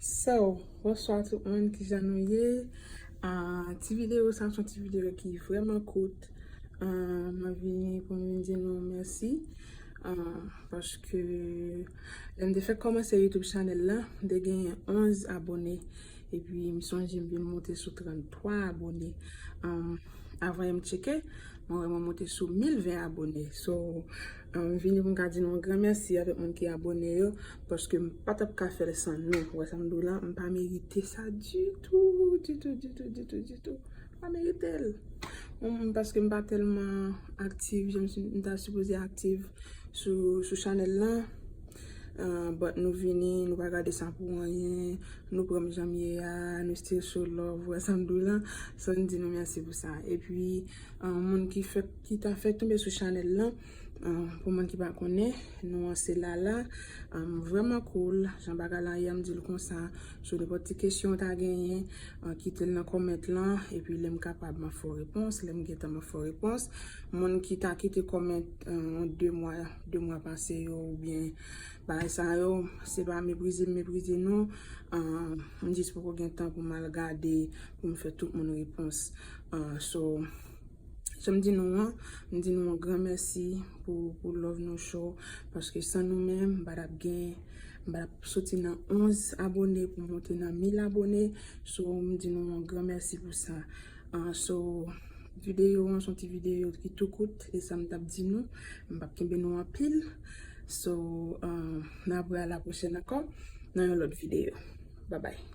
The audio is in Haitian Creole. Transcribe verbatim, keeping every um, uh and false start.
So, bonswa tout moun, kijan nou ye? Ah, ti videyo sa se yon ti videyo ki vrèman kout. Ah, mwen vini pou mwen di nou mèsi. Ah, paske lè m te fèk kòmanse YouTube chanèl la, m te genyen onz abone. Epi m sonje m vin monte sou tranntwa abone. Ah, avan yè m tcheke, mwen wè mwen monte sou mil ven abone. So, ah, m vini pou m ka di nou yon gran mèsi avèk moun ki abone yo, paske m pa t ap ka fè l san nou. Ou wè sa m di w la, m pa merite sa ditou, ditou, ditou, ditou, ditou. M pa merite l. Mwen, paske m pa tèlman aktif, jan m si-, m ta sipoze aktif sou, sou chanèl la. Ah, but nou vini, nou pa gade sa pou anyen, nou pran m jan m ye a, nou still show love, ou wè sa m di w la. So, m di nou mèsi pou sa. Epi, ah, moun ki fèk, ki ta fèk tonbe sou chanèl la, ah, pou moun ki pa konnen, non an se Lala. Ah, vrèman cool, jan bagay la ye a, m di l konsa. So, nenpòt ti kesyon w ta genyen, ah, kite l nan kòmant lan, epi lè m kapab, m ap fè w repons, lè m gentan, m ap fè w repons. Moun ki ta kite kòmant, ah, de mwa, de mwa pase yo, oubyen bagay sa yo, se pa meprize m meprize nou. Ah, m jis poko gen tan pou m al gade, pou m fè tout moun repons. Ah, so, jan m di nou an, m di nou yon gran mèsi pou, pou love nou show, paske san nou menm, m pa t ap gen, m pa t ap soti nan onz abone pou monte nan mil abone. So, m di nou yon gran mèsi pou sa. Ah, so, videyo an se yon ti videyo ki tou kout, e sa m t ap di nou, m p ap kenbe nou anpil. So, ah, n ap wè a la pwochèn ankò nan yon lòt videyo. Bye bye.